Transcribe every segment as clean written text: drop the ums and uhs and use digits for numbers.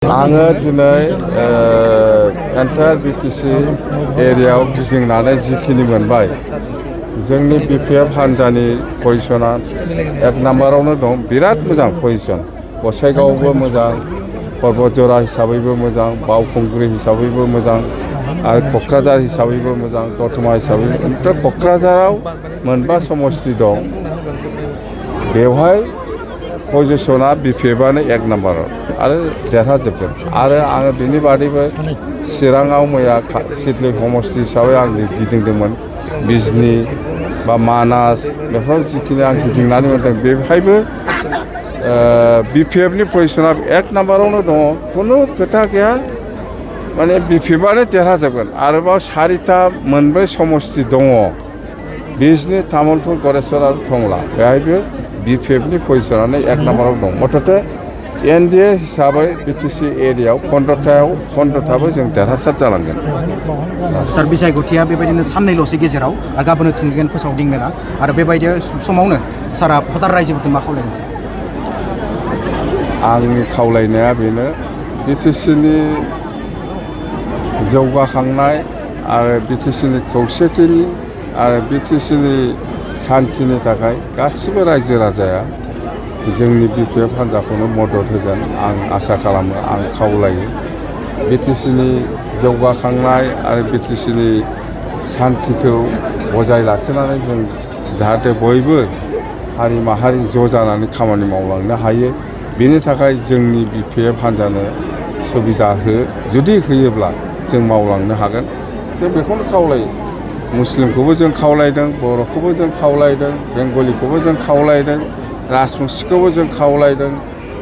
आङो दिनै entire BTC एरियायाव गिदिंनानै जिखिनि मोनबाय जोंनि बिपिएफ हान्जानि पजिशना एक नाम्बारावनो दं। बिराद मोजां पजिशन। गसाइगावबो मोजां, पर्बतजरा हिसाबैबो मोजां, बावखुंग्रि हिसाबैबो मोजां आरो क'क्राझार हिसाबैबो मोजां, दतमा हिसाबै। ओमफ्राय क'क्राझाराव मोनबा समस्ति दं। बेवहाय पजिशना बिपिएफआनो एक नाम्बाराव आरो देरहाजोबगोन। आरो आङो बेनि बादैबो चिराङाव मैया सिडली समस्ति हिसाबै आं गिदिंदोंमोन। बिजनी बा मानास बेफोराव जिखिनि आं गिदिंनानै मोनदों बेवहायबो बिपिएफनि पजिशना एक नाम्बारावनो दङ। खुनु खोथा गैया, माने बिपिएफआनो देरहाजोबगोन। आरोबाव सारिथा मोनब्रै समस्ति दङ। बिजनी, तामुलपुर, गरेस्वर आरो टंला बेहायबो बिपिएफनि पजिशनानो एक नाम्बाराव दं। मथथे एनडिए हिसाबै बिटिसि एरियायाव 15थाबो जों देरहासार जालांगोन। सार बिसायख'थिया बेबायदिनो साननैल'सो गेजेराव गाबोन थुंगेन फोसावदिं मेला आरो बेबायदि समावनो सारा भटार रायजोफोरखौ मा खावलायगोन सार? आंनि खावलायनाया बेनो, बिटिसिनि जौगाखांनाय आरो बिटिसिनि खौसेथिनि आरो बिटिसिनि सान्थिनि थाखाय गासिबो रायजो राजाया जोंनि बिपिएफ हान्जाखौनो मदद होगोन आं आसा खालामो, आं खावलायो। बिटिसिनि जौगाखांनाय आरो बिटिसिनि सान्थिखौ बजाय लाखिनानै जों जाहाथे बयबो हारि माहारि ज' जानानै खामानि मावलांनो हायो, बेनि थाखाय जोंनि बिपिएफ हान्जानो सुबिदा जुदि होयोब्ला जों मावलांनो हागोन। जों बेखौनो खावलायो। मुस्लिमखौबो जों खावलायदों, बर'खौबो जों खावलायदों, बेंगलिखौबो जों खावलायदों, राजबंसिखौबो जों खावलायदों,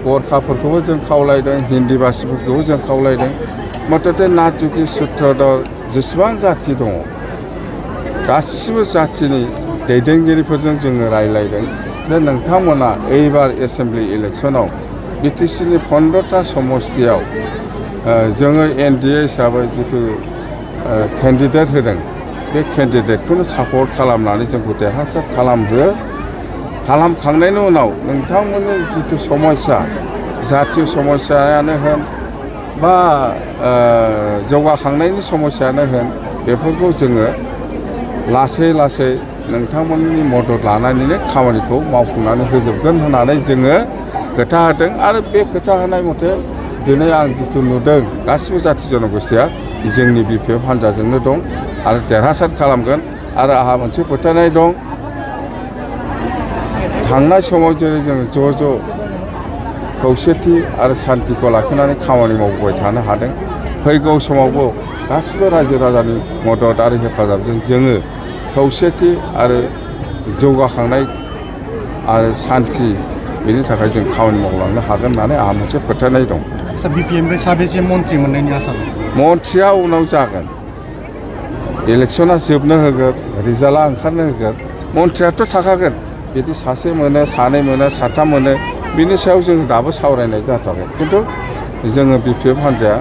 गरखाफोरखौबो जों खावलायदों, हिन्दी भाषिफोरखौबो जों खावलायदों। मथथे नाथजुति सुत्रधर जेसेबां जाथि दङ गासिबो जाथिनि दैदेनगिरिफोरजों जोङो रायलायदों जे नोंथांमोना एइबार एसेम्बलि इलेक्सनाव बिटिसिनि 15था समस्तियाव जोङो एनडिए हिसाबै जिथु केन्डिडेट होदों बे केन्डिडेटखौनो सापर्ट खालामनानै जोंखौ देरहासार खालामखांनायनि उनाव नोंथांमोननि जिथु समस्या, जातीय समस्यायानो होन बा जौगाखांनायनि समस्यायानो होन, बेफोरखौ जोङो लासै लासै नोंथांमोननि मदद लानानैनो खामानिखौ मावफुंनानै होजोबगोन होननानै जोङो खोथा होदों। आरो बे खोथा होनाय मथे दिनै आं जिथु नुदों गासिबो जाथि जनगोष्ठिया जोंनि बिपिएफ हान्जाजोंनो दं आरो देरहासार खालामगोन। आरो आंहा मोनसे फोथायनाय दं, थांनाय समाव जेरै जों ज' खौसेथि आरो सान्थिखौ लाखिनानै खामानि मावबाय थानो हादों, फैगौ समावबो गासिबो रायजो राजानि मदद आरो हेफाजाबजों जोङो खौसेथि आरो जौगाखांनाय आरो सान्थि बेनि थाखाय जों खामानि मावलांनो हागोन होननानै आंहा मोनसे फोथायनाय दं। सार बिपिएफनिफ्राय साबेसे मन्त्रि मोननायनि आसा दं? मन्थ्रिया उनाव जागोन, इलेक्सना जोबनो होगोन, रिजाल्टआ ओंखारनो होगोन, मन्थ्रियाथ' थाखागोन। बिदि सासे मोनो, सानै मोनो, साथाम मोनो, बिनि सायाव जों दाबो सावरायनाय जाथाराखै। खिन्थु जोङो बिपिएफ हान्जाया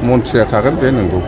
मन्थ्रिया थागोन बे नंगौ।